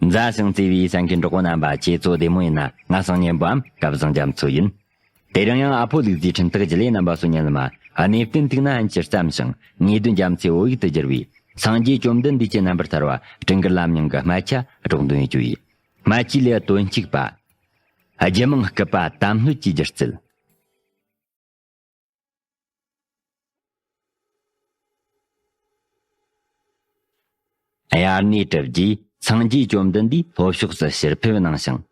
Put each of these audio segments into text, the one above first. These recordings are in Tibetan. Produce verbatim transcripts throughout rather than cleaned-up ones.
མཛའ་ཞིང་བརྩེ་བའི་གསན་མཁན་གྲོགས་པོ་རྣམ་པ། ཁྱེད་ཚོ་བདེ་མོ་ཡིན་ན། ང་སང་ཉན་པའམ་སྐལ་བཟང་རྒྱ་མཚོ་ཡིན། དེ་རིང་ཡང་ཨ་ཕོ་ལུག་རྫིའི་འཕྲིན་ཐག་བརྒྱུད་ལས་རྣམ་པ་ཚོ་ཉན་ལ་མ། གནས་བརྟན་ཐུག་ན་ཕན་ཆེར་བརྩམས་ཤིང་། ངེས་དོན་རྒྱ་མཚོའི་བོད་ཡིག་ཏུ་བསྒྱུར་བའི་སངས་རྒྱས་བཅོམ་ལྡན་འདས་ཀྱི་རྣམ་པར་ཐར་བ། སྤྲིན་དཀར་ལམ་རྙིང་གི་སྨད་ཆ་སྒྲོག་འདོན་ཡོད་རྒྱུ་ཡིན། སྨད་ཆའི་ལེའུ་དོན་གཅིག་པ། རྒྱུད་མང་སྐུད་པ་དམ་སྣོད་ཀྱི་སྒྱུ་རྩལ། དབྱར་གནས་གྲུབ་རྗེས་སངས་རྒྱས་བཅོམ་ལྡན་འདས་ལྷོ་ཕྱོགས་སུ་ཕྱིར་ཕེབས་གནང་ཞིང་།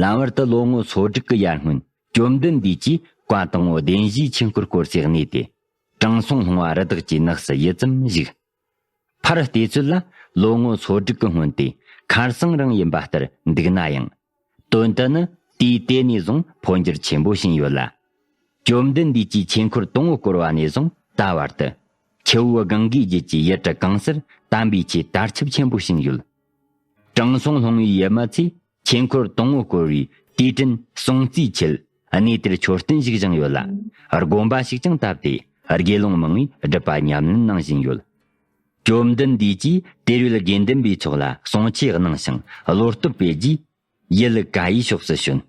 ལམ་བར་དུ་ལོ་ངོ་སོ་དྲུག་གི་ཡར་སྔོན། བཅོམ་ལྡན་འདས་ཀྱིས་བཀའ་དང་པོ་བདེན་བཞིའི་ཆོས་འཁོར་བསྐོར་སའི་གནས་དེ། དྲང་སྲོང་ལྷུང་བ་རི་དྭགས་ཀྱི་ནགས་སུ་ཡུད་ཙམ་བཞུགས། ཕར་བལྟས་ཚོད་ལ་ལོ་ངོ་སོ་དྲུག་གི་སྔོན་དེ་ཁར་སང་རང་ཡིན་པ་ལྟར་འདུག་ན་ཡང་། དོན་དུ་ནི་དུས་དེ་ནས་བཟུང་འཕོ་འགྱུར་ཆེན་པོ་ཕྱིན་ཡོད་ལ། བཅོམ་ལྡན་འདས་ཀྱིས་ཆོས་འཁོར་དང་པོ་བསྐོར་བ་ནས་བཟུང་ད་བར་དུ། ཆུ་བོ་གངྒཱའི་རྒྱུད་ཀྱི་ཡུལ་གྲུ་གང་སར་དམ་པའི་ཆོས་དར་ཁྱབ་ཆེན་པོ་ཕྱིན་ཡོད། དྲང་སྲོང་ལྷུང་བའི་ཡུལ་མི་ཚོས་ཆོས་འཁོར་དང་པོ་བསྐོར་བའི་དུས་དྲན་སྲུང་བརྩིའི་ཆེད་གནས་དེར་མཆོད་རྟེན་ཞིག་བཞེངས་ཡོད་ལ། དགོན་པ་ཞིག་ཀྱང་བཏབ་སྟེ་དགེ་སློང་མང་བོས་སྒྲུབ་པ་ཉམས་ལེན་གནང་བཞིན་ཡོད། བཅོམ་ལྡན་འདས་ཀྱིས་དེར་ཡོད་དགེ་འདུན་པའི་ཚོགས་ལ་གསུང་ཆོས་གནང་ཞིང་བློ་སྟོབས་སྤེལ་རྗེས། ཡུལ་ག་ཡའི་ཕྱོགས་སུ་བྱོན།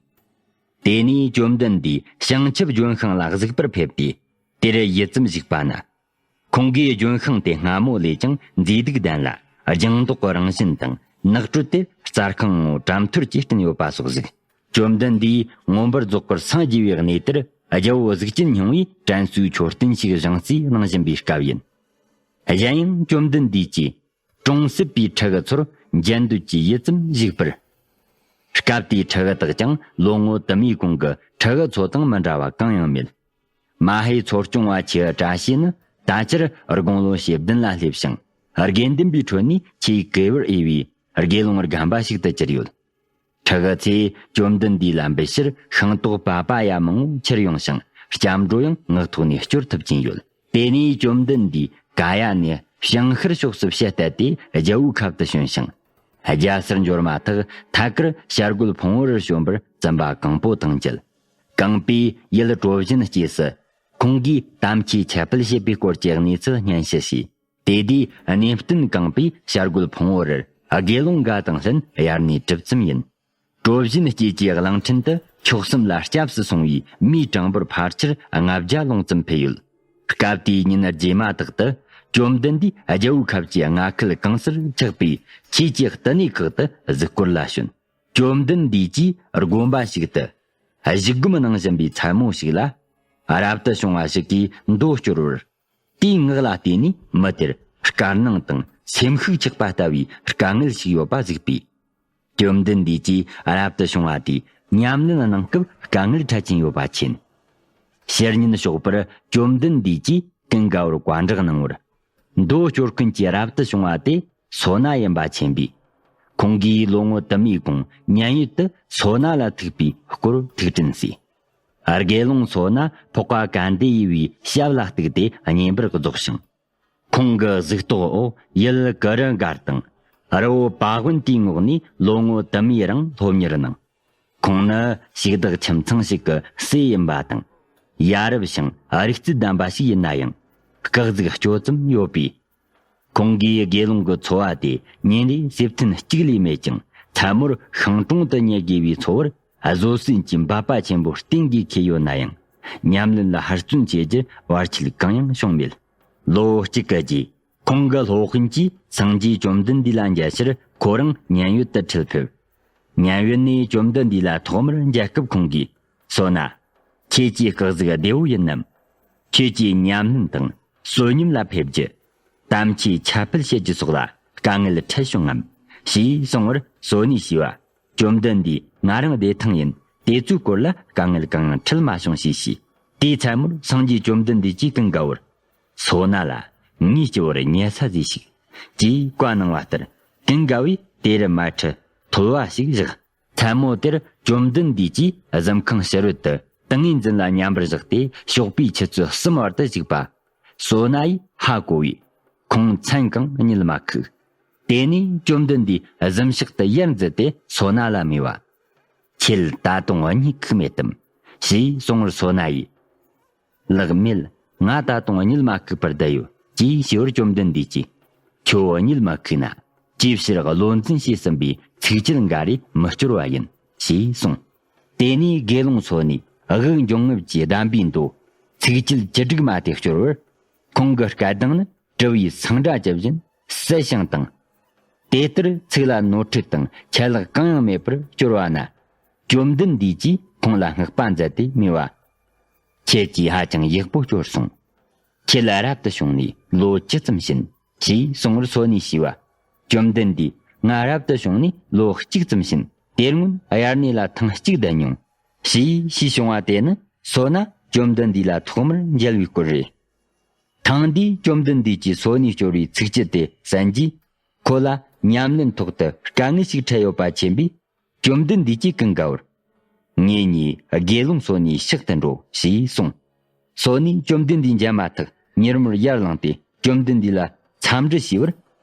དེ་ནས་བཅོམ་ལྡན་འདས་བྱང་ཆུབ་ལྗོན་ཤིང་ལ་གཟིགས་པར་ཕེབས་ཏེ། དེར་ཡུད་ཙམ་བཞུགས་པ་ན། ཁོང་གིས་ལྗོན་ཤིང་དེ་སྔ་མོ་ལས་ཀྱང་མཛེས་སྡུག་ལྡན་ལ། ལྗང་མདོག་གི་རང་བཞིན་དང་ནགས་ཁྲོད་དེར་རྩྭ་ཁང་ངོ་བྲམ་ཐོར་གྱིས་བསྐྲུན་ཡོད་པ་སོགས་གཟིགས། བཅོམ་ལྡན་འདས་མངོན་པར་རྫོགས་པར་སངས་རྒྱས་པའི་གནས་དེར་རྒྱལ་པོ་གཟུགས་ཅན་སྙིང་པོས་དྲན་གསོའི་མཆོད་རྟེན་ཞིག་བཞེངས་རྩིས་གནང་བཞིན་པའི་སྐབས་ཡིན། གཞན་ཡང་བཅོམ་ལྡན་འདས་ཀྱིས། གྲོང་གསེབ་པའི་ཕྲུ་གུ་ཚོར་འཇལ་འདོད་ཀྱིས་ཡིད་ཙམ་བཞུགས་པར། སྐབས་དེའི་ཕྲུ་གུ་དག་ཀྱང་ལོ་ངོ་དུ་མའི་གོང་གི་ཕྲུ་གུ་ཚོ་དང་མི་འདྲ་བ་གང་ཡང་མེད། མ་ཧེའི་འཚོ་སྐྱོང་བ་ཆེ་བཀྲ་ཤིས་ནི་ད་ཆར་དགུང་ལོ་བཞི་བདུན་ལ་སླེབས་ཤིང་། དགེ་འདུན་པའི་ཁྲོད་ནས་ཆེས་གོ་བར་འོས་པའི་དགེ་སློང་རྒན་པ་ཞིག་ཏུ་གྱུར་ཡོད། ཕྲུ་གུ་ཚོས་བཅོམ་ལྡན་འདས་ལ་འབུལ་ཕྱིར་ཤིང་ཏོག་པ་པ་ཡ་མང་པོ་ཁྱེར་ཡོང་ཞིང་སྐྱབས་འགྲོ་ཡང་ངག་ཐོག་ནས་སྐྱོར་ཐུབ་ཀྱིན་ཡོད། དེ་ནས་བཅོམ་ལྡན་འདས་ག་ཡ་ནས་བྱང་ཤར་ཕྱོགས་སུ་ཕྱི་བལྟས་ཏེ་རྒྱལ་པོའི་ཁབ་ཏུ་བྱོན་ཞིང་། རྒྱལ་སར་འབྱོར་མ་ཐག་ཐད་ཀར་བྱ་རྒོད་ཕུང་པོ་རིར་བྱོན་པར་བཙུན་པ་གང་པོ་དང་མཇལ། གང་པོས་ཡུལ་གྲོ་བཞིན་སྐྱེས་སུ་ཁོང་གིས་དམ་ཆོས་ཁྱབ་སྤེལ་བྱེད་པའི་སྐོར་གྱི་གནས་ཚུལ་སྙན་ཞུ་བྱས། དེ་དུས་གནས་བརྟན་གང་པོས་བྱ་རྒོད་ཕུང་པོ་རིར་དགེ་སློང་འགའ་དང་ལྷན་དབྱར་གནས་གྲུབ་ཙམ་ཡིན། གྲོ་བཞིན་སྐྱེས་ཀྱི་གླིང་ཕྲན་དུ་མཆོག་གསུམ་ལ་སྐྱབས་སུ་སོང་བའི་མིའི་གྲངས་འབོར་ཕལ་ཆེར་ལྔ་བརྒྱ་ལོངས་ཙམ་ཕེབས་ཡོད། སྐབས་དེའི་ཉིན་རྗེས་མ་དག་ཏུ་བཅོམ་ལྡན་འདས་རྒྱལ་པོའི་ཁབ་ཀྱི་མངའ་ཁུལ་གང་སར་ཆགས་པའི་ཆོས་ཀྱི་བསྟི་གནས་ཁག་ཏུ་གཟིགས་སྐོར་ལ་བྱོན། བཅོམ་ལྡན་འདས་ཀྱིས་དགོན་པ་ཞིག་ཏུ་བཞུགས་སྒོམ་གནང་བཞིན་པའི་མཚན་མོ་ཞིག་ལ། རབ་ཏུ་བྱུང་བ་ཞིག་གིས་མདོ་སྐྱོར་བར། དེའི་ངག་ལ་བལྟས་ནས་མི་དེར་དཀར་སྣང་དང་སེམས་ཤུགས་ཆག་པ་ལྟ་བུའི་དཀའ་ངལ་ཞིག་ཡོད་པ་གཟིགས་པས། བཅོམ་ལྡན་འདས་ཀྱིས་རབ་ཏུ་བྱུང་བ་དེས་ཉམས་ལེན་གནང་སྐབས་དཀའ་ངལ་འཕྲད་ཀྱིན་ཡོད་པ་མཁྱེན། ཕྱིར་ཉིན་ཞོགས་པར་བཅོམ་ལྡན་འདས་ཀྱིས་ཀུན་དགའ་བོར་བཀའ་འདྲི་གནང་བར། མདོ་སྐྱོར་མཁན་གྱི་རབ་ཏུ་བྱུང་བ་དེ་སོ་ན་ཡིན་པ་མཁྱེན་པས། ཁོང་གིས་ལོ་ངོ་དུ་མའི་གོང་མཉན་ཡོད་དུ་སོ་ན་ལ་ཐུག་པའི་སྐོར་ཐུགས་དྲན་གསོས། དགེ་སློང་སོ་ན་འཕགས་པ་གན་དྷེ་ཡི་བའི་ཞབས་ལ་གཏུགས་ཏེ་བསྙེན་པར་རྫོགས་ཤིང་། ཁོང་གི་གཟིགས་རྟོག་འོག་ཡུལ་ཀི་རུ་གར་དང་རི་བོ་པ་ཝན་ཏིའི་ངོགས་ནས་ལོ་ངོ་དུ་མའི་རིང་སློབ་གཉེར་གནང་། ཁོང་ནི་ཞིག་བདག་ཁྱིམ་ཚང་ཞིག་གི་སྲས་ཡིན་པ་དང་། ཡ་རབས་ཤིང་རིག་རྩལ་ལྡན་པ་ཞིག་ཡིན་ན་ཡང་སྐག་ཟིག་སྐྱོ་ཙམ་ཡོད་པས། ཁོང་གིས་དགེ་སློང་གི་འཚོ་བ་དེ་ཉིན་རེའི་ཟས་ཐུན་གཅིག་ལས་མེད་ཀྱང་མཚན་མོར་ཤིང་གྲོང་དུ་ཉལ་དགོས་པའི་འཚོ་བར་བཟོད་བསྲན་གྱི་འབད་པ་ཆེན་པོ་གཏིང་གིས་འཁེལ་ཡོད་ན་ཡང་ཉམས་ལེན་ལ་ཧུར་བརྩོན་བྱེད་རྒྱུར་བར་ཆད་གང་ཡང་བྱུང་མེད། ལོ་གཅིག་གི་རྗེས་ཁོང་གི་སློབ་དཔོན་གྱིས་སངས་རྒྱས་བཅོམ་ལྡན་འདས་ལ་མཇལ་ཕྱིར་ཁོ་རང་མཉན་ཡོད་དུ་ཁྲིད་ཕེབས། མཉན་ཡོད་ནས་བཅོམ་ལྡན་འདས་ལ་ཐོག་མར་མཇལ་སྐབས་ཁོང་གིས། སོ་ན། ཁྱེད་ཀྱི་སྐག་ཟིག་བདེ་བོ་ཡིན་ནམ། ཁྱེད་ཀྱིས་ཉམས་ལེན་དང་བསོད་སྙོམས་ལ་ཕེབས་རྒྱུ། དམ་ཆོས་ཁྱབ་སྤེལ་བྱེད་རྒྱུ་སོགས་ལ་དཀའ་ངལ་འཕྲད་བྱུང་ངམ། ཞེས་གསུངས་པར་སོ་ནས་ཞུས་པ། བཅོམ་ལྡན་འདས་ང་རང་བདེ་ཐང་ཡིན། དེ་ཚོའི་སྐོར་ལ་དཀའ་ངལ་གང་ཡང་འཕྲད་མ་བྱུང་ཞེས་ཞུས། དེའི་མཚན་མོར་སངས་རྒྱས་བཅོམ་ལྡན་འདས་ཀྱིས་ཀུན་དགའ་བོར། སོ་ན་ལ་ངའི་སྤྱི་བོར་ཉལ་ས་ཟིག་ཞིག་ཅེས་བཀའ་གནང་བ་ལྟར་ཀུན་དགའ་བོས་དེར་མལ་ཁྲི་ཐོལ་བ་ཞིག་བཞག་མཚན་མོ་དེར་བཅོམ་ལྡན་འདས་ཀྱིས་གཟིམ་ཁང་ཕྱི་རོལ་དུ་ཏིང་ངེ་འཛིན་ལ་མཉམ་པར་བཞག་སྟེ་ཞོགས་པའི་ཆུ་ཚོད་གསུམ་བར་དུ་བཞུགས་པ། སོ་ན་ཡིས་ཧ་གོ་བས། ཁོང་མཚན་གང་གཉིད་མ་ཁུག་དེ་ནས་བཅོམ་ལྡན་འདས་གཟིམ་ཤག་ཏུ་ཡར་འཛུལ་ཏེ་སོ་ན་ལ་སྨྲས་པ། ཁྱེད་ད་དུང་གཉིད་ཁུག་མེད་དམ། ཞེས་གསུངས་པར་སོ་ན་ཡིས། ལགས་མེད། ང་ད་དུང་གཉིད་མ་ཁུག་པར་བསྡད་ཡོད། ཅེས་ཞུ་བར་བཅོམ་ལྡན་འདས་ཀྱིས། ཁྱོད་གཉིད་མ་ཁུག་ན། ཅིའི་ཕྱིར་བློ་འཛིན་བྱས་ཟིན་པའི་ ཚིགས་བཅད་འགའ་རེ་མི་སྐྱོར་བ་ཡིན། ཞེས་གསུངས། དེ་ནས་དགེ་སློང་སོ་ནས་དབུགས་འབྱུང་རྔུབ་ཀྱི་གདམས་པའི་མདོ་ཚིགས་བཅད་བཅུ་དྲུག་མ་དེ་སྐྱོར་བར། ཁོང་གི་སྐད་གདངས་ནི་དྲི་བའི་སངས་སྒྲ་ཇི་བཞིན་གསལ་ཞིང་དྭངས། དེ་ལྟར་ཚིག་ལ་ནོར་འཁྲུལ་དང་ཆད་ལྷག་གང་ཡང་མེད་པར་སྐྱོར་བ་ན། བཅོམ་ལྡན་འདས་ཀྱིས་ཁོང་ལ་བསྔགས་པ་མཛད་དེ་སྨྲས་པ། ཁྱེད་ཀྱིས་ཧ་ཅང་ཡག་པོ་སྐྱོར་སོང་། ཁྱེད་ལ་རབ་ཏུ་བྱུང་ནས་ལོ་ཇི་ཙམ་ཕྱིན། ཞེས་གསུངས་པར་སོ་ནས་ཞུས་པ། བཅོམ་ལྡན་འདས། ང་རབ་ཏུ་བྱུང་ནས་ལོ་གཅིག་ཙམ་ཕྱིན། དེ་སྔོན་དབྱར་གནས་ལ་ཐེངས་གཅིག་བསྡད་མྱོང་། ཞེས་ཞུས་བྱུང་བ་དེ་ནི་སོ་ན་བཅོམ་ལྡན་འདས་ལ་ཐོག་མར་མཇལ་བའི་སྐོར་རེད། ཐེངས་འདིའི་བཅོམ་ལྡན་འདས་ཀྱིས་སོ་ནས་སྐྱོར་བའི་ཚིགས་བཅད་དེ་གསན་རྗེས། ཁོ་ལ་ཉམས་ལེན་ཐོག་ཏུ་དཀའ་ངལ་ཞིག་འཕྲད་ཡོད་པ་མཁྱེན་པས། བཅོམ་ལྡན་འདས་ཀྱིས་ཀུན་དགའ་བོར། ངེད་གཉིས་དགེ་སློང་སོ་ནའི་ཕྱག་ཏུ་འགྲོ། ཞེས་གསུངས། སོ་ནས་བཅོམ་ལྡན་འདས་མཇལ་མ་ཐག་མྱུར་མོར་ཡར་ལངས་ཏེ་བཅོམ་ལྡན་འདས་ལ་འཚམས་འདྲི་ཞུས་པར།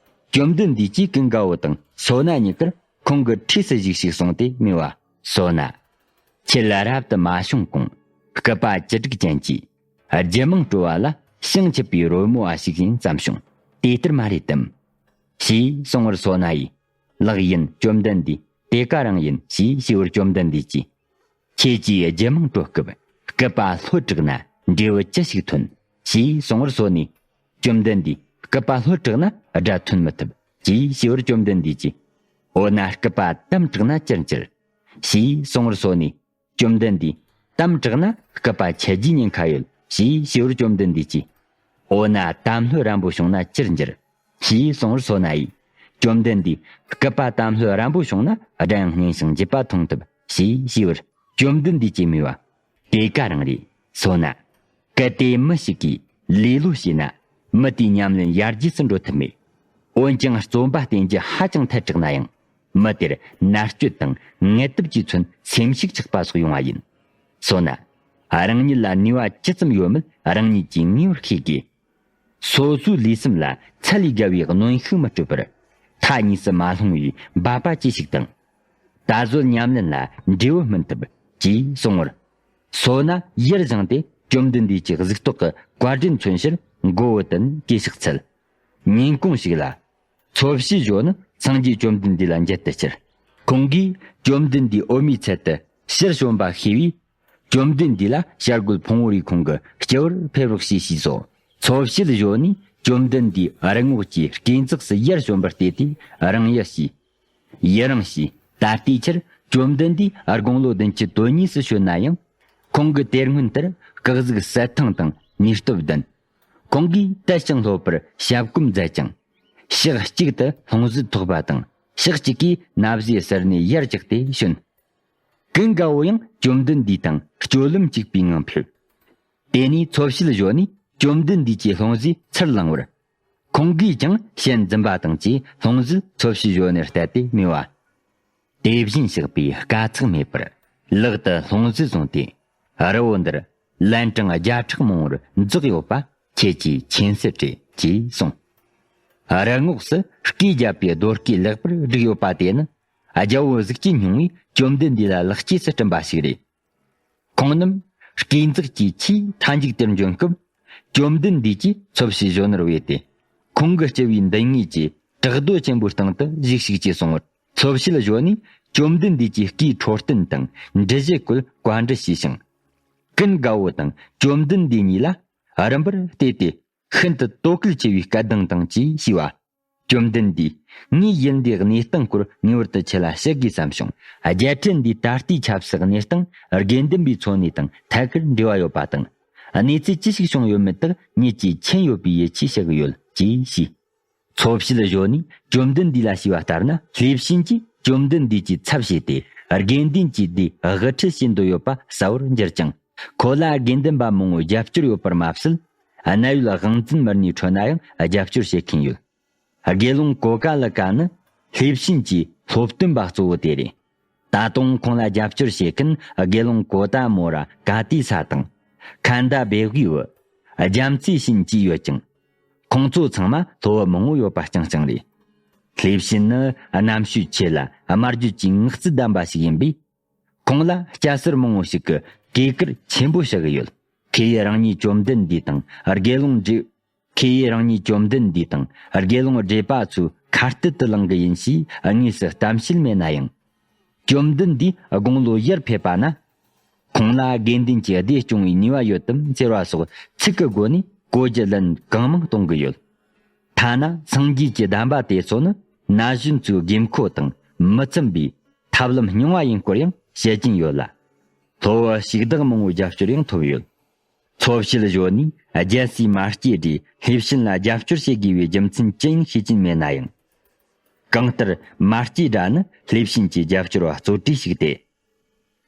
བཅོམ་ལྡན་འདས་ཀྱིས་ཀུན་དགའ་བོ་དང་སོ་ན་གཉིས་ཀར་ཁོང་གི་འཁྲིས་སུ་བཞུགས་ཤིག་གསུངས་ཏེ་སྨྲས་པ། སོ་ན། ཁྱེད་ལ་རབ་ཏུ་མ་བྱུང་གོང་སྐུད་པ་བཅུ་དྲུག་ཅན་གྱིས་རྒྱུད་མང་སྤྲོ་བ་ལ་ཞེང་ཆུབ་པའི་རོལ་མོ་བ་ཞིག་ཡིན་བསམ་བྱུང་། དེ་ལྟར་མ་རེད་དམ། ཞེས་གསུངས་པར་སོ་ན་ཡིས། ལགས་ཡིན། བཅོམ་ལྡན་འདས། དེ་ག་རང་ཡིན། ཞེས་ཞུས་པར་བཅོམ་ལྡན་འདས་ཀྱིས། ཁྱེད་ཀྱིས་རྒྱུད་མང་སྤྲོ་སྐབས་སྐུད་པ་ལྷོད་དྲགས་ན་འབྲས་བུ་ཅི་ཞིག་ཐོན། ཞེས་གསུངས་པར་སོ་ནས། བཅོམ་ལྡན་འདས། སྐུད་པ་ལྷོད་དྲགས་ན་སྒྲ་ཐོན་མི་ཐུབ། ཅེས་ཞུས་པར་བཅོམ་ལྡན་འདས་ཀྱིས། འོ་ན་སྐུད་པ་དམ་དྲགས་ན་ཅིར་འགྱུར། ཞེས་གསུངས་པར་སོ་ནས། བཅོམ་ལྡན་འདས། དམ་དྲགས་ན་སྐུད་པ་ཆད་རྒྱུའི་ཉེན་ཁ་ཡོད། ཞེས་ཞུས་པར་བཅོམ་ལྡན་འདས་ཀྱིས། འོ་ན་དམ་ལྷོད་རན་པོ་བྱུང་ན་ཅིར་འགྱུར། ཞེས་གསུངས་པར་སོ་ན་ཡིས། བཅོམ་ལྡན་འདས། སྐུད་པ་དམ་ལྷོད་རན་པོ་བྱུང་ན་སྒྲ་ཡང་སྙན་ཞིང་འཇིབ་པ་མཐོང་ཐུབ། ཞེས་ཞུས་པར། བཅོམ་ལྡན་འདས་ཀྱིས་སྨྲས་པ། དེ་ག་རང་རེད། སོ་ན། གལ་ཏེ་མི་ཞིག་གིས་ལེ་ལོ་བྱས་ན། མི་དེའི་ཉམས་ལེན་ཡར་རྒྱས་སུ་འགྲོ་ཐུབ་མེད། འོན་ཀྱང་རྩོམ་པ་བསྟན་རྒྱུ་ཧ་ཅང་ཐལ་དྲགས་ན་ཡང་། མི་དེར་མནར་གཅོད་དང་ངལ་དུབ་ཀྱིས་མཚོན་སེམས་ཤུགས་ཆག་པ་སོགས་ཡོང་བ་ཡིན། སོ་ན། རང་ཉིད་ལ་ནུས་པ་ཇི་ཙམ་ཡོད་མེད་རང་ཉིད་ཀྱིས་ངེས་པར་ཤེས་དགོས། སོ་སོའི་ལུས་སེམས་ལ་ཚད་ལས་བརྒལ་བའི་གནོན་ཤུགས་མི་སྤྲོད་པར། མཐའ་གཉིས་སུ་མ་ལྷུང་བའི་འབད་པ་ཅི་ཞིག་དང་། ད་གཟོད་ཉམས་ལེན་ལ་འབྲས་བུ་སྨིན་ཐུབ། ཅེས་གསུངས་པར། སོ་ན་ཡར་བཞེངས་ཏེ་བཅོམ་ལྡན་འདས་ཀྱི་གཟུགས་ཐོག་གི་བཀའ་དྲིན་མཚོན་ཕྱིར་མགོ་བོ་དུད་ནས་གུས་ཕྱག་འཚལ། ཉིན་གུང་ཞིག་ལ། ཚོ་བྱི་ཞོ་ནི་སངས་རྒྱས་བཅོམ་ལྡན་འདས་ལ་འགྱེད་དུ་ཁྱེར། ཁོང་གིས་བཅོམ་ལྡན་འདས་འོད་མའི་ཚལ་དུ་ཕྱིར་བྱོན་པ་ཤེས་པས། བཅོམ་ལྡན་འདས་ལ་བྱ་རྒོད་ཕུང་པོ་རིས་ཁོང་གི་སྤྱི་བོར་ཕེབས་རོགས་ཞེས་ཞུས་སོ། ཚོ་བྱི་ཞོ་ནས་བཅོམ་ལྡན་འདས་རི་ངོགས་ཀྱི་སྐས་འཛེགས་སུ་ཡར་བྱོན་པར་བལྟས་ཏེ་རང་ཡུལ་ཞུས། ཡི་རང་ཞུས། ད་ལྟའི་ཆར་བཅོམ་ལྡན་འདས་དགུང་ལོ་བདུན་ཅུ་དོན་གཉིས་སུ་བྱོན་ན་ཡང་། ཁོང་གི་དེ་སྔོན་ལྟར་སྐུ་གཟུགས་གསལ་ཐང་དང་ནུས་སྟོབས་ལྡན། ཁོང་གིས་དལ་ཞིང་ལྷོད་པར་ཞབས་གོམ་མཛད་ཅིང་། ཕྱག་གཅིག་ཏུ་ལྷུང་བཟེད་ཐོགས་པ་དང་། ཕྱག་གཅིག་གིས་ན་བཟའི་ཟུར་ནས་ཡར་བཀྱགས་ཏེ་བྱོན། ཀུན་དགའ་བོ་ཡང་བཅོམ་ལྡན་འདས་དང་སྤྱོད་ལམ་གཅིག་པའི་ངང་ཕེབས། དེ་ནས་ཚོ་བྱི་ཞོ་ནས་བཅོམ་ལྡན་འདས་ཀྱི་ལྷུང་བཟེད་ཚུར་བླངས་པར། ཁོང་གིས་ཀྱང་ཞལ་འཛུམ་པ་དང་བཅས་ལྷུང་བཟེད་ཚོ་བྱི་ཞོ་ནས་གཏད་དེ་སྨྲས་པ། དེ་བཞིན་གཤེགས་པས་དཀའ་ཚེགས་མེད་པར་ལག་ཏུ་ལྷུང་བཟེད་བཟུང་སྟེ། རི་བོ་འདིར་ལན་གྲངས་བརྒྱ་ཕྲག་མང་པོར་འཛེགས་ཡོད་པ་ཁྱེད་ཀྱིས་མཁྱེན་གསལ་རེད། ཅེས་གསུངས། རི་ངོགས་སུ་སྐས་རྒྱབ་པའི་རྡོ་སྐས་ལེགས་པར་བསྒྲིགས་ཡོད་པ་དེ་ནི་རྒྱལ་པོ་གཟུགས་ཅན་སྙིང་པོས་བཅོམ་ལྡན་འདས་ལ་ལེགས་སྐྱེས་སུ་བསྐྲུན་པ་ཞིག་རེད། ཁོང་རྣམས་སྐས་འཛེགས་ཀྱི་ཆེས་མཐའ་མཇུག་དེར་འབྱོན་སྐབས། བཅོམ་ལྡན་འདས་ཀྱིས་ཚོ་བྱི་ཞོ་ནོར་བས་ཏེ། ཁོང་གི་སྤྱི་བོའི་མདུན་ངོས་ཀྱི་བྲག་རྡོ་ཆེན་པོའི་སྟེང་དུ་བཞུགས་ཤིག་ཅེས་གསུངས་པར། ཚོ་བྱི་ཞོ་ནས་བཅོམ་ལྡན་འདས་ཀྱི་སྐུའི་འཕྲོད་བསྟེན་དང་འདྲི་བྱེད་སྐོར་བཀའ་འདྲི་ཞུས་ཤིང་། ཀུན་དགའ་བོ་དང་བཅོམ་ལྡན་འདས་གཉིས་ལ་རིམ་པར་བལྟས་ཏེ། ཤིན་ཏུ་དོ་གལ་ཆེ་བའི་སྐད་གདངས་དང་བཅས་ཞུས་པ། བཅོམ་ལྡན་འདས། ངས་ཡུལ་འདིའི་གནས་སྟངས་སྐོར་ངེས་པར་དུ་ཁྱེད་ལ་བཤད་དགོས་བསམ་བྱུང་། རྒྱལ་ཕྲན་འདིའི་ད་ལྟའི་ཆབ་སྲིད་གནས་སྟངས་དགེ་འདུན་པའི་འཚོ་གནས་དང་ཐད་ཀར་འབྲེལ་བ་ཡོད་པ་དང་། གནས་ཚུལ་ཅི་ཞིག་བྱུང་ཡོད་མེད་དག་ངེད་ཀྱིས་མཁྱེན་ཡོད་པའི་ཡིད་ཆེས་བྱེད་ཀྱི་ཡོད། ཅེས་ཞུས། ཚོ་བྱི་ཞོ་ནས་བཅོམ་ལྡན་འདས་ལ་ཞུས་པ་ལྟར་ན། ལྷས་བྱིན་གྱིས་བཅོམ་ལྡན་འདས་ཀྱི་ཚབ་བྱས་ཏེ། དགེ་འདུན་གྱི་སྡེ་དབུ་ཁྲིད་བྱེད་འདོད་ཡོད་པ་གསལ་བོར་འགྱུར་ཅིང་། ཁོ་ལ་དགེ་འདུན་པ་མང་བོ་རྒྱབ་སྐྱོར་ཡོད་པར་མ་ཟད། གནད་ཡོད་དབང་འཛིན་མི་སྣའི་ཁྲོད་ན་ཡང་རྒྱབ་སྐྱོར་བྱེད་མཁན་ཡོད། དགེ་སློང་གོ་ཀ་ལི་ཀ་ནི་ལྷས་བྱིན་གྱི་སློབ་སྟོན་པ་གཙོ་བོ་དེ་རེད། ད་དུང་ཁོང་ལ་རྒྱབ་སྐྱོར་བྱེད་མཁན་དགེ་སློང་གོ་ཏ་མོ་ར་ཀ་ཏི་ས་དང་། ཁན་ད་བེ་ཝི་བུ། རྒྱ་མཚོའི་བྱིན་བཅས་ཡོད་ཅིང་། ཁོང་ཚོ་ཚང་མ་སློབ་བུ་མང་བོ་ཡོད་པ་རྐྱང་རྐྱང་རེད། ལྷས་བྱིན་ནི་རྣམ་དཔྱོད་ཆེ་ལ་དམར་བརྗོད་ཀྱི་ངག་རྩལ་ལྡན་པ་ཞིག་ཡིན་པས། ཁོང་ལ་སྐྱ་སེར་མང་བོ་ཞིག་གིས་གུས་བཀུར་ཆེན་པོ་བྱ་གི་ཡོད། ཁོས་རང་ཉིད་བཅོམ་ལྡན་འདས་དང་དགེ་སློང་འདྲེ། ཁོས་རང་ཉིད་བཅོམ་ལྡན་འདས་དང་དགེ་སློང་འདྲེས་པ་ཚོའི་ ཁ་གཏད་དུ་ལངས་གི་ཡིན་ཞེས་དངོས་སུ་གཏམ་བཤད་མེད་ན་ཡང་། བཅོམ་ལྡན་འདས་དགུང་ལོ་ཡར་ཕེབས་པ་ན། ཁོང་ལ་དགེ་འདུན་གྱི་སྡེ་སྐྱོང་བའི་ནུས་པ་ཡོད་དམ་ཟེར་བ་སོགས་ཚིག་གི་སྒོ་ནས་གོ་རྒྱུ་ལན་གང་མང་གཏོང་གི་ཡོད། ཐ་ན་སངས་རྒྱས་ཀྱི་གདམས་པ་དེ་ཚོ་ནི་ན་གཞོན་ཚོའི་དགོས་མཁོ་དང་མི་འཚམ་པའི་ཐབས་ལམ་རྙིང་བ་ཡིན་སྐོར་ཡང་བཤད་ཀྱིན་ཡོད་ལ། སློབ་བུ་ཞིག་བདག་མང་བོའི་རྒྱབ་སྐྱོར་ཡང་ཐོབ་ཡོད། འཚོ་བྱེད་གཞོན་ནུས་རྒྱལ་སྲས་མ་སྐྱེས་དགྲས་ལྷས་བྱིན་ལ་རྒྱབ་སྐྱོར་བྱེད་དགོས་པའི་རྒྱུ་མཚན་ཅི་ཡིན་ཤེས་ཀྱིན་མེད་ན་ཡང་། གང་ལྟར་མ་སྐྱེས་དགྲ་ནི་ལྷས་བྱིན་གྱི་རྒྱབ་སྐྱོར་བ་གཙོ་གྲས་ཤིག་སྟེ།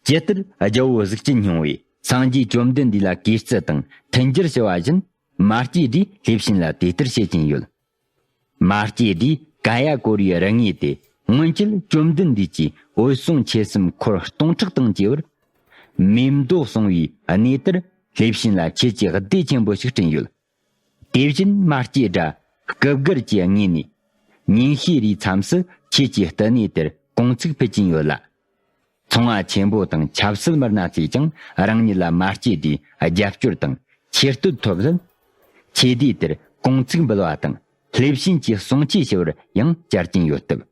ཇི་ལྟར་རྒྱལ་པོ་གཟུགས་ཅན་སྙིང་པོས་སངས་རྒྱས་བཅོམ་ལྡན་འདས་ལ་གུས་བརྩི་དང་མཐུན་འགྱུར་ཞུ་བ་བཞིན། མ་སྐྱེས་དགྲས་ལྷས་བྱིན་ལ་དེ་ལྟར་བྱེད་ཀྱིན་ཡོད། མ་སྐྱེས་དགྲས་ཀ་ཡ་ཀོ་རིའི་རིག་དངོས་དེ་སྔོན་ཆད་བཅོམ་ལྡན་འདས་ཀྱིས་འོད་སྲུང་ཆོས་གསུམ་འཁོར་སྟོང་ཕྲག་དང་བཅས་པར་མེ་མདོ་གསུང་བའི་གནས་དེར་ལྷས་བྱིན་ལ་ཁྱེད་ཀྱིས་བདེ་ཆེན་པོ་ཞིག་བསྐྲུན་ཡོད། དེ་བཞིན་མ་སྐྱེས་དགྲ་སྐུ་སྒེར་གྱི་ངོས་ནས་ཉིན་ཤས་རེའི་མཚམས་སུ་ཁྱེད་ཀྱི་བསྟི་གནས་དེར་དགོང་ཚིགས་ཕུལ་གྱིན་ཡོད་ལ། ཚོང་བ་ཆེན་པོ་དང་ཆབ་སྲིད་མི་སྣ་ཚོས་ཀྱང་རང་ཉིད་ལ་མ་སྐྱེས་དགྲའི་རྒྱབ་སྐྱོར་དང་ཆེ་བསྟོད་ཐོབ་སླད། ཆོས་སྡེ་དེར་དགོང་ཚིགས་འབུལ་བ་དང་ལྷས་བྱིན་གྱི་གསུང་ཆོས་ཞུ་བར་ཡང་བཅར་གྱིན་ཡོད་སྟབས།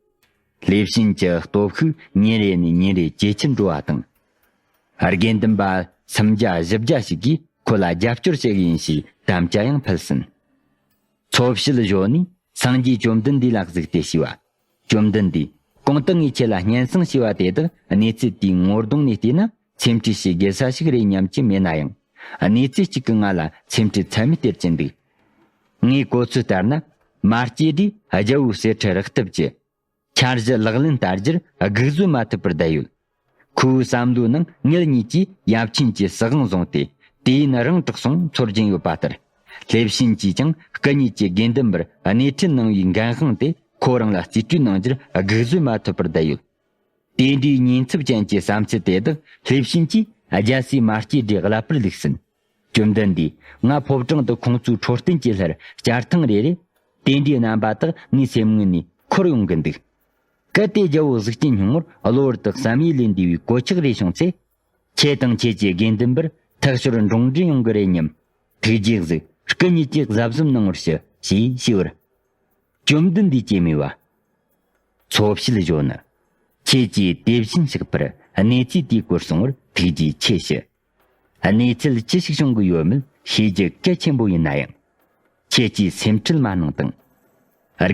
ལྷས་བྱིན་གྱི་སྟོབས་ཤུགས་ཉིན་རེ་ནས་ཉིན་རེ་ཇེ་ཆེར་འགྲོ་བ་དང་། དགེ་འདུན་པ་སུམ་བརྒྱ་བཞི་བརྒྱ་ཞིག་གིས་ཁོ་ལ་རྒྱབ་སྐྱོར་བྱེད་ཀྱི་ཡིན་ཞེས་དམ་བཅའ་ཡང་ཕུལ་ཟིན། འཚོ་བྱེད་གཞོན་ནུས་སངས་རྒྱས་བཅོམ་ལྡན་འདས་ལ་གཟིགས་ཏེ་ཞུས་པ། བཅོམ་ལྡན་འདས། གོང་དུ་ངས་ཁྱེད་ལ་སྙན་སེང་ཞུས་པ་དེ་དག་གནས་ཚུལ་དེའི་ངོ་གདོང་ནས་བལྟས་ན་འཚེམ་འཕྲུལ་བྱེད་དགོས་ས་ཞིག་རེད་སྙམ་གྱི་མེད་ན་ཡང་། གནས་ཚུལ་གཅིག་གིས་ང་ལ་འཚེམ་འཕྲུལ་ཚད་མེད་སྟེར་གྱི་འདུག། ངའི་གོ་ཚོད་ལྟར་ན། མ་སྐྱེས་དགྲས་རྒྱལ་པོའི་གསེར་ཁྲི་རག་ཐབས་ཀྱི་འཆར་གཞི་ལག་ལེན་བསྟར་རྒྱུར་སྒུག་བཟོད་མ་ཐུབ་པར་བསྡད་ཡོད། ཁོའི་བསམ་བློའི་ནང་ངེད་གཉིས་ཀྱིས་ཡབ་ཆེན་གྱི་སྲིད་དབང་བཟུང་སྟེ་དུས་ཡུན་རིང་དྲགས་སོང་ཚོར་གྱིན་ཡོད་པ་ལྟར། ལྷས་བྱིན་གྱིས་ཀྱང་སྐུ་ཉིད་ཀྱི་དགེ་འདུན་པར་སྣེ་ཁྲིད་གནང་བའི་འགན་དབང་དེ་ཁོ་རང་ལ་རྩིས་སྤྲོད་གནང་རྒྱུར་སྒུག་བཟོད་མ་ཐུབ་པར་བསྡད་ཡོད། དེ་འདྲའི་ཉེན་ཚབས་ཅན་གྱི་བསམ་ཚུལ་དེ་དག་ལྷས་བྱིན་གྱིས་རྒྱལ་སྲས་མ་སྐྱེས་དགྲའི་ཀླད་པར་བླུགས་ཟིན། བཅོམ་ལྡན་འདས། ང་ཕོ་བྲང་དུ་ཁོང་ཚོའི་འཕྲོད་བསྟེན་གྱི་སླར་བསྐྱར་ཐེངས་རེ་རེ། དེ་འདྲའི་རྣམ་པ་དག་ངའི་སེམས་ངོས་ནས་འཁོར་ཡོང་གི་འདུག། གལ་ཏེ་རྒྱལ་པོ་གཟུགས་ཅན་སྙིང་པོར་གློ་བུར་དུ་བསམ་ཡས་ལས་འདས་པའི་གོད་ཆག་རེ་བྱུང་ཚེ། ཁྱེད་དང་ཁྱེད་ཀྱི་དགེ་འདུན་པར་ཐག་ཞོར་འགྲོགས་འདྲིས་ཡོང་གི་རེད་སྙམ། ཐུགས་རྗེས་གཟིགས། སྐུ་ཉིད་ཀྱིས་གཟབ་གཟབ་གནང་བར་ཞུ། ཞེས་ཞུས་པར། བཅོམ་ལྡན་འདས་ཀྱིས་སྨྲས་པ། འཚོ་བྱེད་གཞོན་ནུ། ཁྱེད་ཀྱིས་དེ་བཞིན་གཤེགས་པར་གནས་ཚུལ་དེའི་སྐོར་གསུང་བར་ཐུགས་རྗེ་ཆེ་ཞུ། གནས་ཚུལ་ཅི་ཞིག་བྱུང་གི་ཡོད་མེད་ཤེས་རྒྱུ་གལ་ཆེན་པོ་ཡིན་ན་ཡང་། ཁྱེད་ཀྱིས་སེམས་ཁྲལ་མ་གནང་དང་།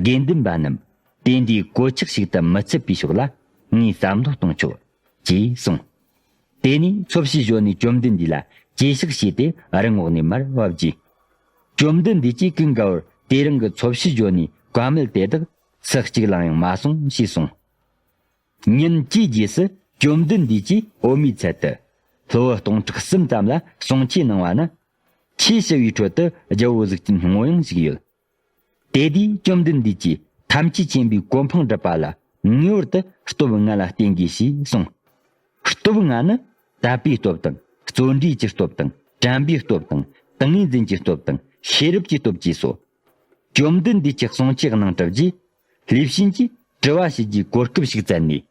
དགེ་འདུན་པ་རྣམས་དེ་འདྲའི་གོད་ཆག་ཞིག་ཏུ་མི་ཚུད་པའི་ཕྱོགས་ལ་ངས་བསམ་བློ་གཏོང་ཆོག། ཅེས་གསུངས། དེ་ནས་འཚོ་བྱེད་གཞོན་ནུས་བཅོམ་ལྡན་འདས་ལ་གུས་ཕྱག་བྱས་ཏེ་རི་ངོགས་ནས་མར་བབས་རྗེས། བཅོམ་ལྡན་འདས་ཀྱིས་ཀུན་དགའ་བོར་དེ་རིང་གི་འཚོ་བྱེད་གཞོན་ནུའི་བཀའ་མོལ་དེ་དག་སུ་གཅིག་ལའང་མ་གསུངས་ཞེས་གསུངས། ཉིན་བཅུའི་རྗེས་སུ་བཅོམ་ལྡན་འདས་ཀྱིས་འོད་མའི་ཚལ་དུ་སློབ་བུ་སྟོང་ཕྲག་གསུམ་ཙམ་ལ་གསུང་ཆོས་གནང་བ་ན། ཆོས་ཞུ་བའི་ཁྲོད་དུ་རྒྱལ་པོ་གཟུགས་ཅན་སྙིང་པོ་ཡང་བཞུགས་ཡོད། དེ་དུས་བཅོམ་ལྡན་འདས་ཀྱིས་ཐམས་ཅད་མཁྱེན་པའི་གོ་འཕང་སྒྲུབ་པ་ལ་ངེས་པར་དུ་སྟོབས་ལྔ་ལ་བརྟེན་དགོས་ཞེས་གསུངས། སྟོབས་ལྔ་ནི་དད་པའི་སྟོབས་དང་བརྩོན་འགྲུས་ཀྱི་སྟོབས་དང་དྲན་པའི་སྟོབས་དང་ཏིང་ངེ་འཛིན་གྱི་སྟོབས་དང་ཤེས་རབ་ཀྱི་སྟོབས་ཀྱིས་སོ། བཅོམ་ལྡན་འདས་ཀྱི་གསུང་ཆོས་གནང་གྲུབ་རྗེས། ལྷས་བྱིན་གྱིས་དྲི་བ་ཞུ་རྒྱུའི་གོ་སྐབས་ཤིག་བཙལ་ནས།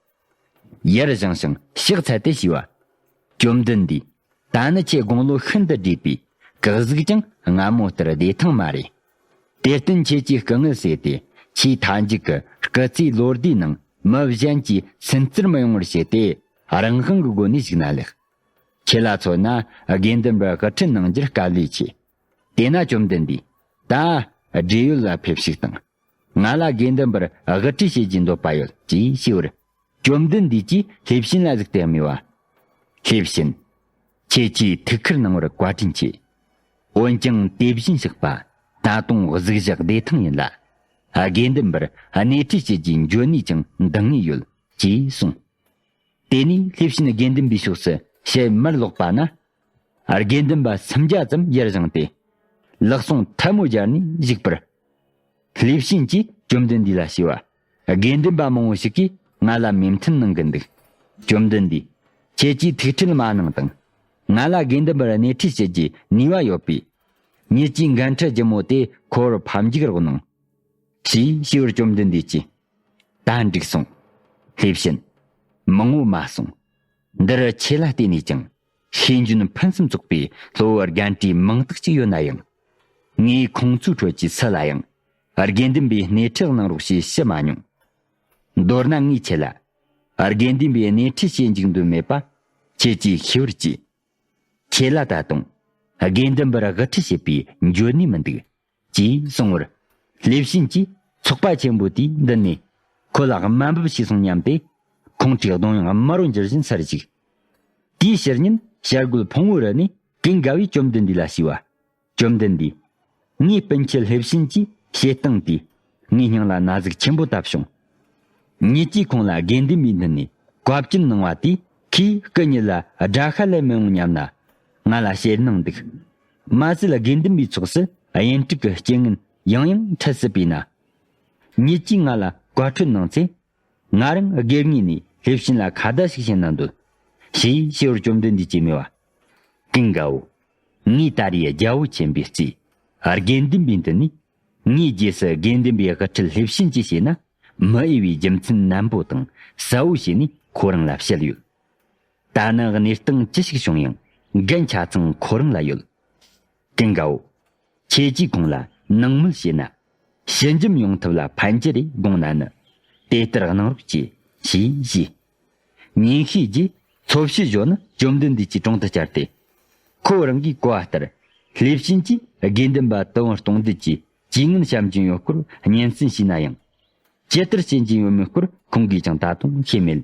ཡར་བཞེངས་ཤིང་ཕྱག་འཚལ་ཏེ་ཞུས་པ། བཅོམ་ལྡན་འདས། ད་ནི་ཁྱེད་དགུང་ལོ་ཤིན་ཏུ་བགྲེས་པས་གག་གཟུགས་ཀྱང་སྔ་མོ་ལྟར་བདེ་ཐང་མ་རེད། དེར་བརྟེན་ཁྱེད་ཀྱིས་སྐུ་ངལ་སེལ་ཏེ་ཆེས་མཐའ་མཇུག་གི་སྐུ་ཚེའི་ལོ་ཟླའི་ནང་མི་གཞན་གྱིས་སུན་གཙེར་མི་ཡོང་བར་བྱས་ཏེ་རང་དབང་གི་སྒོ་ནས་བཞུགས་ན་ལེགས། ཁྱེད་ལ་མཚོན་ན་དགེ་འདུན་པར་དབུ་ཁྲིད་གནང་རྒྱུར་དཀའ་ལས་ཆེ། དེས་ན་བཅོམ་ལྡན་འདས། ད་བགྲེས་ཡོལ་ལ་ཕེབས་ཤིག་དང་། ང་ལ་དགེ་འདུན་པར་དབུ་ཁྲིད་བྱེད་རྒྱུའི་འདོད་པ་ཡོད་ཅེས་ཞུས་པར། བཅོམ་ལྡན་འདས་ཀྱིས་ལྷས་བྱིན་ལ་གཟིགས་ཏེ་སྨྲས་པ། ལྷས་བྱིན། ཁྱེད་ཀྱིས་ཐུགས་ཁུར་གནང་བར་བཀའ་དྲིན་ཆེ། འོན་ཀྱང་དེ་བཞིན་གཤེགས་པ་ད་དུང་གཟུགས་གཞི་བདེ་ཐང་ཡིན་ལ། དགེ་འདུན་པར་སྣེ་ཁྲིད་བྱེད་རྒྱུའི་འཇོན་ནུས་ཀྱང་འདང་ངེས་ཡོད་ཅེས་གསུངས། དེ་ནས་ལྷས་བྱིན་དགེ་འདུན་པའི་ཕྱོགས་སུ་ཞལ་མར་ལོག་པ་ན། དགེ་འདུན་པ་སུམ་བརྒྱ་ཙམ་ཡར་བཞེངས་ཏེ། ལག་ཟུང་ཐལ་མོ་སྦྱར་ནས་བཞུགས་པར། ལྷས་བྱིན་གྱིས་བཅོམ་ལྡན་འདས་ལ་ཞུས་པ། དགེ་འདུན་པ་མང་པོ་ཞིག་གིས་ང་ལ་མོས་མཐུན་གནང་གི་འདུག། བཅོམ་ལྡན་འདས། ཁྱེད་ཀྱིས་ཐུགས་ཁྲལ་མ་གནང་དང་། ང་ལ་དགེ་འདུན་པར་སྣེ་ཁྲིད་བྱེད་རྒྱུའི་ནུས་པ་ཡོད་པས། ངེད་ཀྱི་འགན་འཁྲི་ལྗིད་མོ་དེ་འཁུར་བར་ཕམ་རྒྱུག་རོགས་གནང་། ཞེས་ཞུས་པར་བཅོམ་ལྡན་འདས་ཀྱིས། ད་འགྲིག་སོང་། ལྷས་བྱིན། མང་པོ་མ་གསུང་། འདིར་ཁྱེད་ལ་བརྟེན་ནས་ཀྱང་ཤེས་འཇོན་ཕུན་སུམ་ཚོགས་པའི་སློབ་བུ་རྒན་གྲས་མང་དག་ཅིག་ཡོད་ན་ཡང་། ངས་ཁོང་ཚོའི་ཁྲོད་ཀྱི་སུ་ལ་ཡང་ དགེ་འདུན་པའི་སྣེ་ཁྲིད་གནང་རོགས་ཞེས་ཞུ་མ་མྱོང་། མདོར་ན་ངས་ཁྱེད་ལ། དགེ་འདུན་པའི་སྣེ་ཁྲིད་བྱེད་འཇུག་འདོད་མེད་པ། ཁྱེད་ཀྱིས་ཤེས་པར་གྱིས། ཁྱེད་ལ་ད་དུང་། དགེ་འདུན་པར་དབུ་ཁྲིད་བྱེད་པའི་འཇོན་ནུས་མི་འདུག་ཅེས་གསུངས་པར། ལྷས་བྱིན་གྱིས་ཚོགས་པ་ཆེན་པོ་དེའི་མདུན་ནས། ཁོ་ལ་དམའ་འབེབས་བྱས་སོང་སྙམ་སྟེ། ཁོང་ཁྲོས་གདོང་ཡང་དམར་པོར་འགྱུར་བཞིན་སར་བཅུག་དེའི་ཕྱི་ཉིན་བྱ་རྒོད་ཕུང་བོ་རི་ནས་ཀུན་དགའ་བོས་བཅོམ་ལྡན་འདས་ལ་ཞུས་པ། བཅོམ་ལྡན་འདས། ངའི་སྤུན་མཆེད་ལྷས་བྱིན་གྱིས་བཤད་སྟངས་དེས་ངའི་སྙིང་ལ་ན་ཟུག་ཆེན་པོ་བཏབ་བྱུང་། ཉིད་ཀྱིས་ཁོང་ལ་དགེ་འདུན་པའི་མདུན་ནས་བཀའ་བཀྱོན་གནང་བ་དེས་ཁོས་སྐུ་ཉིད་ལ་དགྲ་ཤ་ལས་མི་འོང་སྙམ་ན། ང་ལ་ཞེད་སྣང་འདུག་མ་ཟད་དགེ་འདུན་པའི་ཚོགས་སུ་གཡུ་འབྲུག་གི་རྐྱེན་ངན་ཡང་ཡང་འཕྲད་སྲིད་པས་ན། ཉིད་ཀྱིས་ང་ལ་བཀའ་འཁྲོལ་གནང་ཚེ། ང་རང་སྒེར་ངོས་ནས་ལྷས་བྱིན་ལ་ཁ་བརྡ་ཞིག་བྱེད་ན་འདོད། ཞེས་ཞུ་བར་བཅོམ་ལྡན་འདས་ཀྱིས་སྨྲས་པ། ཀུན་དགའ་བོ། ངས་ད་རེས་རྒྱལ་པོ་ཆེན་པོའི་རྩིས། དགེ་འདུན་པའི་མདུན་ནས། ངའི་རྗེས་སུ་དགེ་འདུན་པའི་དབུ་ཁྲིད་ལྷས་བྱིན་གྱིས་བྱས་ན། མི་འོས་པའི་རྒྱུ་མཚན་ནན་པོ་དང་གསལ་བོ་བྱས་ནས་ཁོ་རང་ལ་བཤད་ཡོད། ད་ནི་གནས་སྟངས་ཅི་ཞིག་བྱུང་ཡང་འགན་ཆ་ཚང་ཁོ་རང་ལ་ཡོད། ཀུན་དགའ་བོ། ཁྱེད་ཀྱིས་ཁོང་ལ་ནང་མོལ་བྱས་ན། ཞི་འཇམ་ཡོང་ཐབས་ལ་ཕན་གྱི་རེད་དགོངས་ན་ནི། དེ་ལྟར་གནང་རོགས་གྱིས། ཞེས་བཞེས། ཉིན་ཤས་རྗེས་འཚོ་བྱེད་གཞོན་ནུ་བཅོམ་ལྡན་འདས་ཀྱི་དྲུང་དུ་བཅར་ཏེ། ཁོ་རང་གིས་གོ་བ་ལྟར། ལྷས་བྱིན་གྱིས་དགེ་འདུན་པ་དུ་བོང་གཏོང་འདོད་ཀྱི་ཇུས་ངན་བཤམས་ཀྱིན་ཡོད་སྐོར་སྙན་སེང་ཞུས་ན་ཡང་། ཇི་ལྟར་བྱེད་ཀྱིན་ཡོད་མེད་སྐོར་ཁོང་གིས་ཀྱང་ད་དུང་ཤེས་མེད།